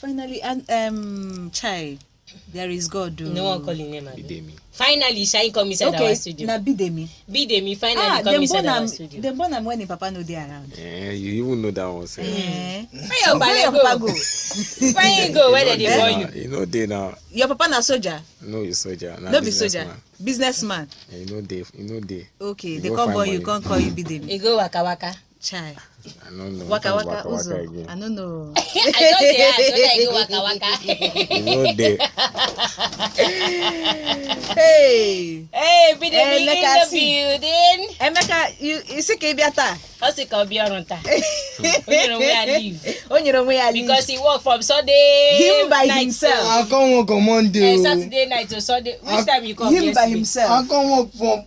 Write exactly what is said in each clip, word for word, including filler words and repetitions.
Finally, and um, chai, there is God. Oh. No one call him name. Abi? Bidemi. Finally, Shine come inside Okay, our studio. Na Bidemi. Bidemi finally Ah, come dem inside born our am. Studio. Dem born am when him papa no dey around. Eh, you even know that one sef. Eh. Where your Where your pale papa go? Go? Where you go? Where did they born you? You know dey now. Your papa na soldier. No, you soldier. No be soldier. Businessman. Businessman. Eh, you know dey. You know dey. Okay, You they go come find born you, money. Come call you Bidemi. You go waka waka. Chai. I don't know. Waka Which one waka is uzo. Again. I don't know. I just dey ask whether you go waka waka. You know dey. Hey. Hey, Bidemi Eh, in Emeka, the see. Building. Emeka, you you see Kebiata. Ọ sị ka ọ bịa ọrụ taa. O nyere onwe ya leave. O nyere onwe ya leave. Because he work from Sunday Him by night himself. to, I come work on Monday. eh, Oh. Saturday night to Sunday. Which I- time you come? Him by Yesterday? himself. I come work from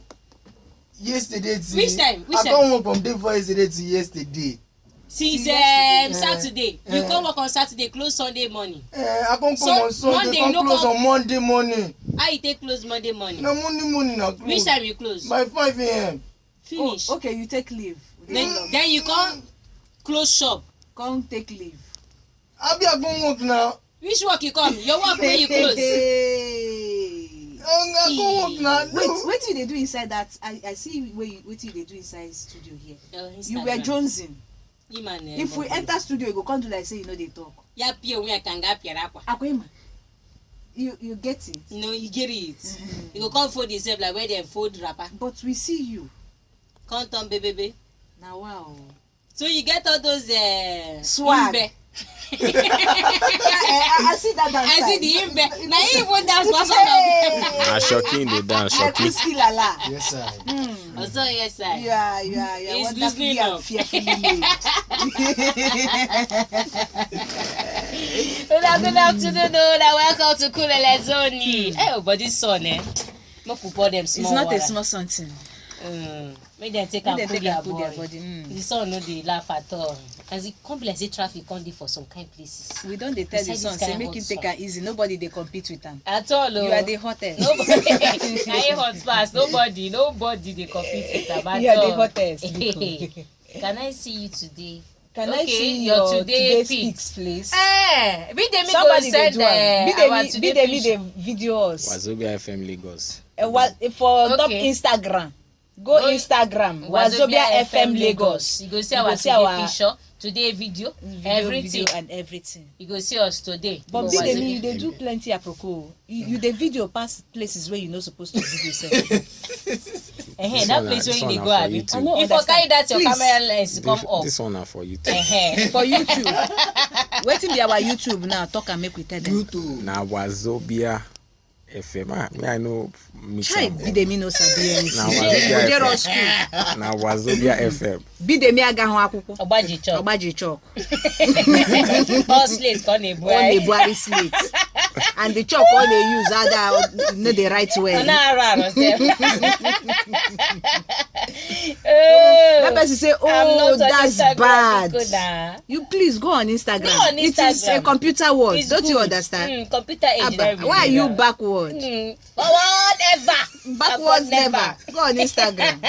yesterday to Which time? Which I time? Come work from day before yesterday to yesterday. Since Yesterday. Um, Saturday, you Eh. Come work on Saturday, close Sunday morning. Eh, I come come So, on Sunday, Monday, come you no close come- on Monday morning. How you take close Monday morning? Na Monday morning I close. Which time you close? By five a.m. Finish. Oh, okay, you take leave. Then, then you come close shop. Come take leave. Abi I come work now. Which work you come? Your work where you close. Hey. I come work now. Wait, wetin you dey do inside that? I I see where you wetin you dey do inside studio here. Uh, You were Instagram. Jonesing. Him and, uh, If we Bobby. Enter studio, you go come do like say you no dey talk. Ya pie onwe ya ka nga pịara akwa. Akwema, you you get it. No, you get it. You go come fold yourself like where dem fold wrapper. But we see you. Come turn bebebe. Na wow. So you get all those uh, Swag. Imbe. I, I, I see that dance. I see the imbe. Na him even dance for some of Hey. Na shocking dey dance, I shocking. Puski Lala. Yes, I. Also, yes, sir. Yeah, yeah, yeah. He's Wonderfully listening and now. Fearfully made. Good afternoon, good afternoon, oh, and welcome to Kulele Zone. Hey, oh, but this sun, eh? Make we pour them It's small not water. A small something. Mm. Make them take Make and dem cool take their and cool their body. Body. Mm. The sun no dey laugh at all. As e come be like say traffic come dey for some kind places. We don dey tell the Inside sun this say kind make hot him take sun. Am easy. Nobody dey compete with am. At all, oh. You are the hottest. Nobody. Na him hot pass. Nobody, nobody dey compete with am at You are the all. Hottest. Can I see you today? Can Okay, I see your your today today pics. Pics, please? Eh, Bidemi go Somebody dey send do am. uh, our Bidemi, today Bidemi picture. Dey video us. Wazobia F M Lagos. Eh, wa- for top Okay. Instagram. Go Go Instagram. Wazobia Wazobia F M Lagos. You go see You our go see today our picture, today video, Video, everything. Video and everything. You go see us today. But for Bidemi, Wazobia. You dey do plenty aproko. You, you dey video pass places where you no supposed to video sef. Eh, that place where you dey go, abi? I no If you understand. Carry that your Please. Camera lens, come This, up. This one na for you. Eh, For YouTube. Wetin be our YouTube now? Talk and make we tell them. YouTube. Na Wazobia F M. Ah, me I know. Mix Chai, am up. Bidemi no sabi anything. Na Go Wazobia there F M. on school. Na Wazobia F M. Bidemi agaghị akwụkwọ. Ogbaji chalk. Ogbaji chalk. All slate ka ọ na-ebu Ọ anyị. Na-ebugharị slate. And the chalk ọ na-use ada no dey write well. Ọ na-arụ arụ sef. That Oh, person say, I'm "Oh, not on that's Instagram, bad." Biko na. You please go on Instagram. Go on It is a Instagram. Computer world. It's Don't you good. Understand? Mm, computer age. Abba, why are you backward? Mm, forward ever. Backwards never. Go on Instagram.